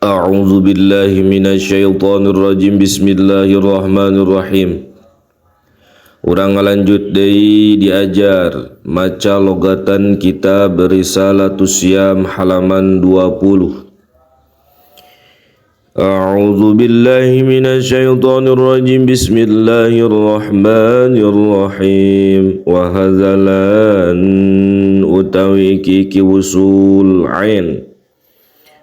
A'udzu billahi minasyaitonir rajim. Bismillahirrahmanirrahim. Urang ngalanjut deui diajar maca logatan kitab Risalatus Siyam halaman 20. A'udzu billahi minasyaitonir rajim. Bismillahirrahmanirrahim. Wa hadzalan utawi iki wusul ain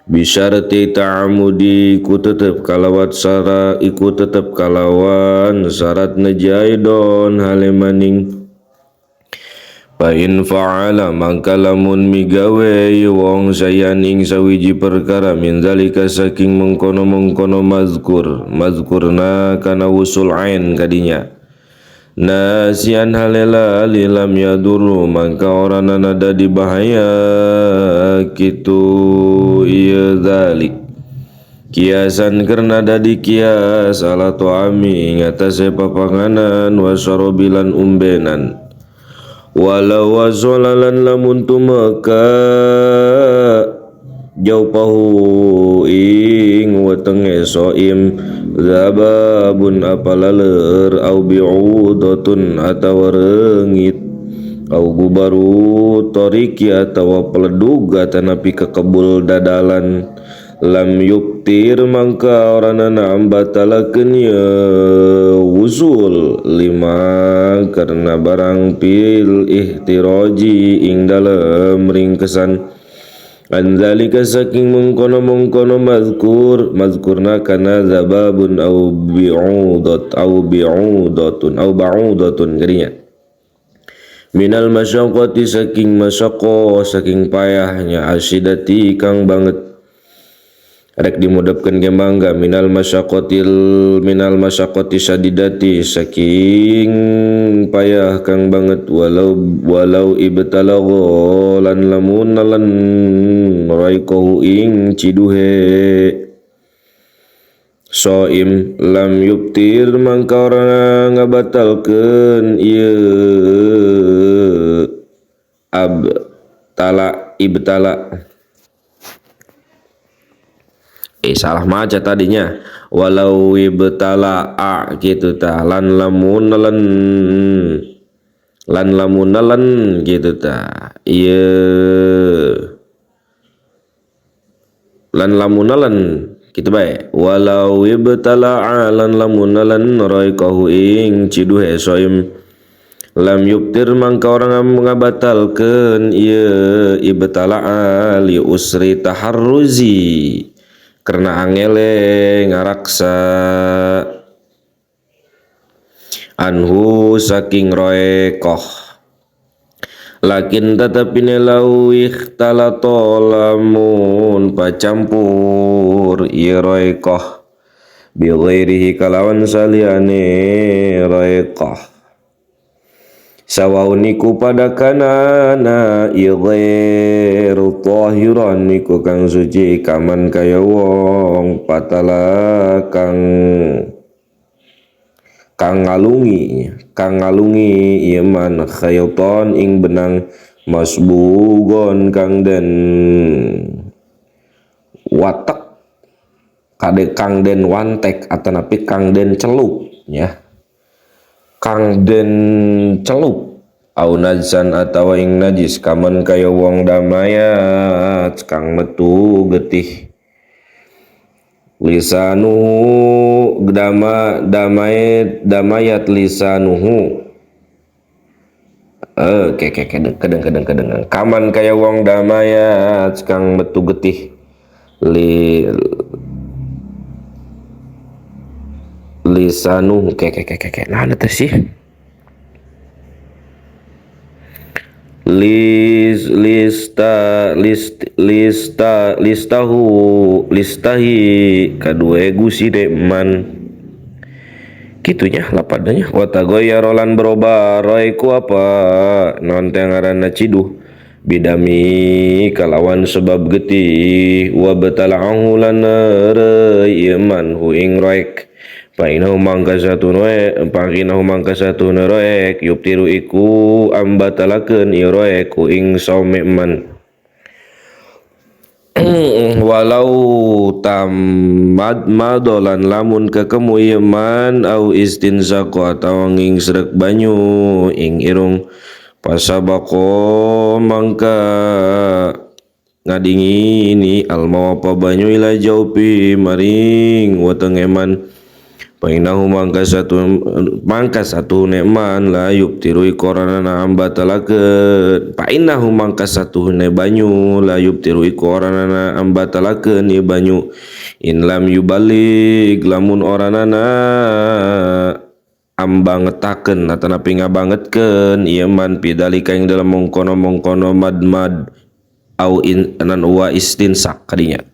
bisyarti ta'amudi ku tetep kalawat sara iku tetep kalawan syarat nejaidon halemaning. Fa in fa'ala mangka lamun migawe wong sayan ing sawiji perkara min zalika saking mengkono-mengkono mazkur mazkurna kana wusul ain kadinya nasian halela lilam yaduru mangka ora nada di bahaya kitu ieu zalik kiasan karena dadi kias ala tuami ngatasé papanganan wasarobilan umbenan walau wasolalan lamun tumeka jaupahu ing wetenge soim zababun apala leur au bi'udatun atawa reungit au gubaru toriki atawa peledug atanapi kekebul dadalan lam yuktir mangka oranana ambatalakeun ye wusul lima karena barang pil ihtiraji ing dalem ringkesan anzalika saking mengkono-mengkono mazkur mazkurna kana zababun au bi'udat au bi'udatun au ba'udatun jadinya minal masyaqqati saking masyaqo saking payahnya asidati kang banget rek dimudapkeun ge mangga minal masyaqqati syadidati saking payah kang banget walau walau ibtalagha lan lamun lan raikohu ing ciduhe soim lam yubtir mangka ora ngabatalkeun ieu abtala ibtala salah maca tadinya walau ibtala a gitu ta lan lamun nelen lan lamun nelen gitu ta ieu lan lamun nelen kitu bae walau ibtala a lan lamun nelen raikahu ing ciduhe soim lam yuktir mangka orang ngabatalkeun ieu ibtala a li usri taharruzi karena angele ngaraksa anhu saking roekoh lakin tetapi lau ikhtalato lamun pacampur ieu roekoh bi ghairihi kalawan saliyane roekoh sawaun iku pada kanana ieu ghairu tahiran iku kang suci kaman kaya wong patala kang kang ngalungi ieu man khayton ing benang masbugon kang den watek kade kang den wantek atanapi kang den celup ya kang den celup au najsan atawa ing najis kaman kaya wong damayat kang metu getih lisanuhu dama damayat damayat lisanuhu ke kedeng kedeng kedeng kaman kaya wong damayat kang metu getih li lisanuhu ke nah ada sih lis lista list lista listahu listahi kadue gusi man kitunya lapadanya wa tagoyyara lan berubah roiku apa non teh ngaranna ciduh bidami kalawan sebab getih wa batala'ahu lan ieu man hu ing roek painahu mangka satuna panginahu mangka satuna roek yubtiru iku ambatalakeun ieu roek ku ing saume man walau Au tamadmadolan lamun kekemu ieu man au istinsaqo atawa ngingsrek banyu ing irung pasabaqo mangka ngadingini almau apa banyu ila jaufi maring weteng eman painahu mangka satu neman la yubtiru iku oranana ambatalakeun painahu mangka satuhune banyu la yubtiru iku oranana ambatalakeun ieu banyu in lam yubalig lamun oranana ambangetakeun atanapi ngabangetkeun ieu man fi dzalika ing dalam mongkono-mongkono madmad au in nan wa istinsak kadinya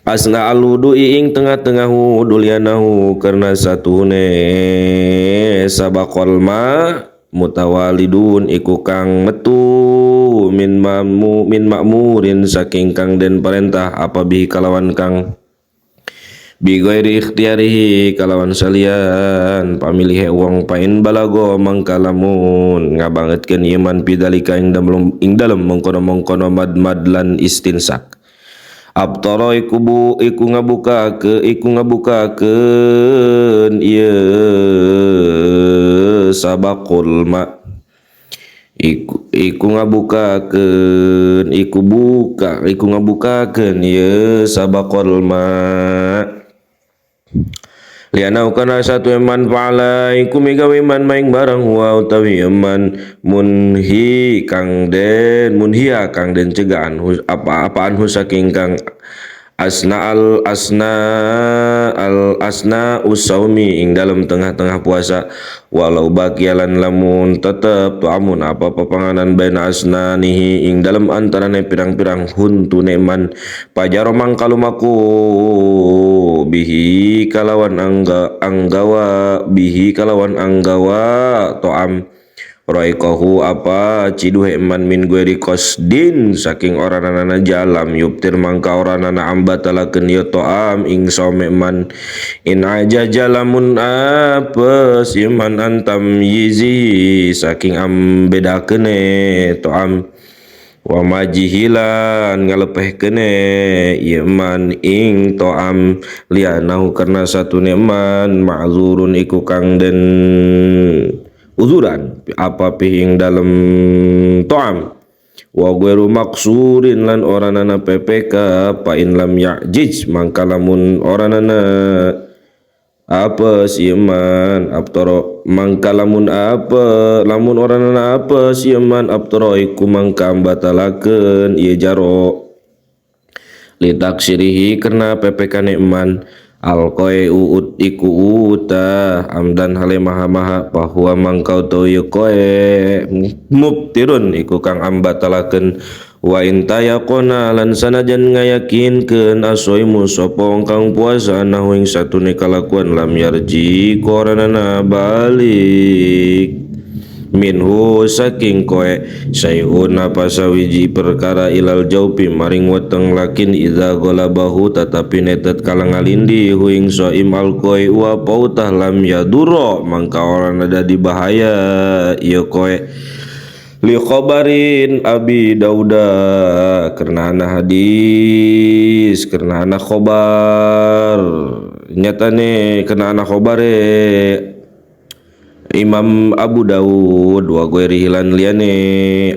asna al-wudu'i ing tengah-tengah wudu lianahu karena satuhune sabaqal ma mutawalidun iku kang metu min mamu min makmurin saking kang den parentah apa bihi kalawan kang bi ghairi ikhtiyarihi kalawan salian pamilihe wong pain balago mangka lamun ngabangetkeun ieu man fi dzalika ing dalem mongkono-mongkono madmad lan istinsak abtara iku bu iku ngabuka ke iku ngabukakeun ieu sabaqul ma iku iku ngabukakeun iku buka iku ngabukakeun ieu sabaqul ma liana kana satu eman fa'ala iku migawe man maing barang huwa utawi eman munhi kang den munhiya kang den cegahan apa-apaan hu saking kang asna al asna al asna usaumi ing dalam tengah-tengah puasa walau baqiyalan lamun tetep amun apa papanganan baina asnanihi ing dalam antarane pirang-pirang huntune man pajaro mangka lumaku bihi kalawan angga anggawa bihi kalawan anggawa to'am Roikohu apa ciduhe man min ghairi qasdin saking oranana jalam yubtir mangka oranana ambatalakeun ieu to'am ing some man in aja jalamun apes ieu man antam yizi saking ambedakeune to'am wa majihilan ngalepehkeune ieu man ing to'am lianahu karena satune man ma'zurun iku kang den uzuran apa pihing dalem to'am wa ghairu maksurin lan oranana PPK pa in lam ya'jiz mangka lamun oranana apa siman abtoro mangka lamun apa lamun oranana apa siman abtoro iku mangka ambatalakeun ieu jaro litaksirihi karena PPK nikman alqoi uut iku utah amdan hale maha-maha bahwa mangkau tau koe mubtirun iku kang ambatalakeun wa in tayaqona lan sanajan ngayakinkeun asoimu sapa wong kang puasa anahu ing satune kalakuan lam yarji koranana balik minhu saking koe sayun apa sawiji perkara ilal jaupi maring weteng lakin idza golabahu tetapi netet kala ngalindi huing soim alkoi wa pautah lam yaduro mangka orang ada di bahaya ieu koe li khobarin Abi Dauda karena ana hadis karena ana khobar nyatane karena ana khobare Imam Abu Daud wa ghairihi lan liyane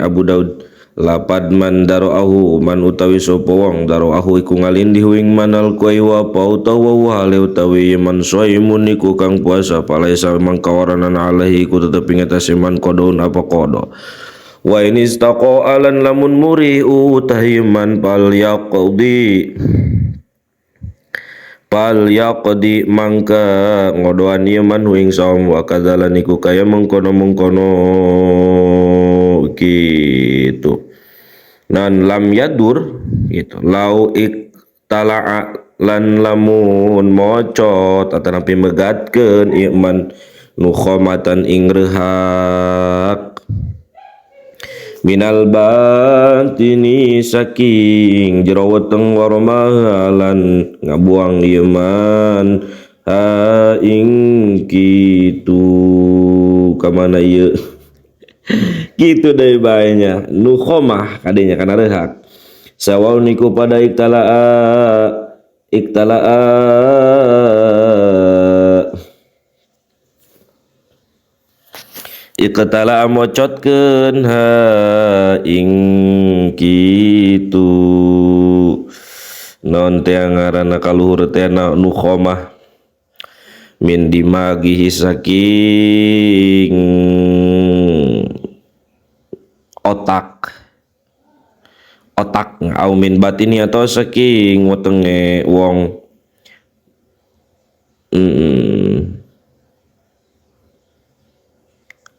Abu Daud lapad man daroahu man utawi sapa wong daroahu iku ngalindih wing manal koi wa utawa wa hale utawi man soimun iku kang puasa palaisa mangka waranan alaihi iku tetep ing atase man qadaun apa qada wa in istaqa alan lamun muri utahiman pal yaqdi pal yaqdi mangka ngodoan ieu man huing saum wa kadzalan iku kaya mengkono-mengkono gitu nan lam yadur gitu lau iktala'a lan lamun mocot atanapi megatkeun ieu man nukhomatan ing rehak minal batini saking jero weteng warmahalan ngabuang ieu man ha ing kitu kamana ieu gitu deui bae nya nukhomah kadenya kana rehak sawaun iku pada iktala'a Iktala'a iktala'a mocotkeun ha ing kitu non teh ngaranna kaluhur teh nu khomah min dimagihi saking otak otak au min batini atau saking wetenge wong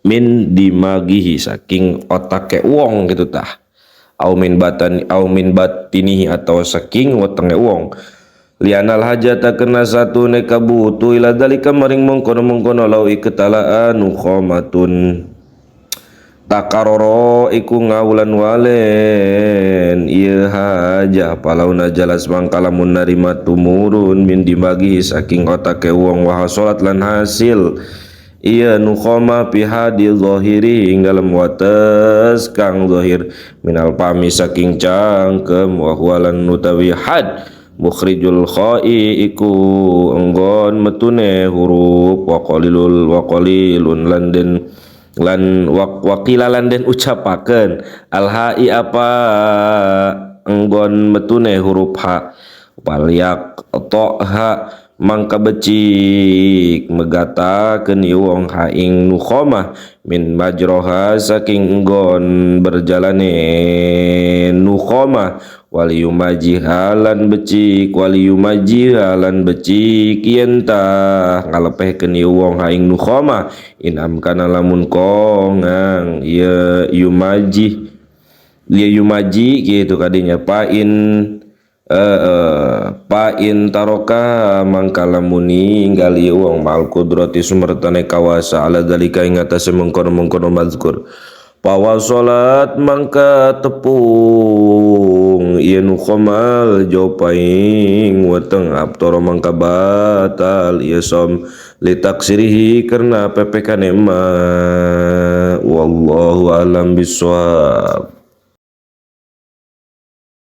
min dimagihi saking otake wong gitu tah au min batan au min batinihi atau saking wetenge wong lianal hajata kena satu neka butuh ila dalika maring mengkono-mengkono lau iketala anu khomatun takaroro iku ngawulan walen ieu hajah palauna jelas mangkalamun narima tumurun min dibagi saking otake wong wa salat lan hasil ieu nu khoma fi hadi zahiri ing dalem wates kang zahir minal pami saking cangkem wa huwa lan utawi had mukhrijul kha'i iku enggon metune huruf wa qalilul wa qalilun lan den lan wakila lan den ucapaken alhai apa enggon metune huruf ha walyak to ha mangka becik megatakeun ieu wong ha ing nu khomah min majroha saking enggon berjalane nu khomah waliyumajihalan becik waliyumajihalan becik yen tah ngalepehkeun ieu wong ha ing nu khomah in amkana lamun kongang ieu yumaji ieu yumaji kitu kadinya pa in pa in taroka mangka lamun ninggal ieu wong mal kudrati sumertane kawasa ala dalika ing atase mengkono-mengkono mazkur pawasolat mangka tepung ieu nu khomal jopaing weteng abtoro mangka batal ieu som litaksirihi karena ppkane ma wallahu alam bisawab.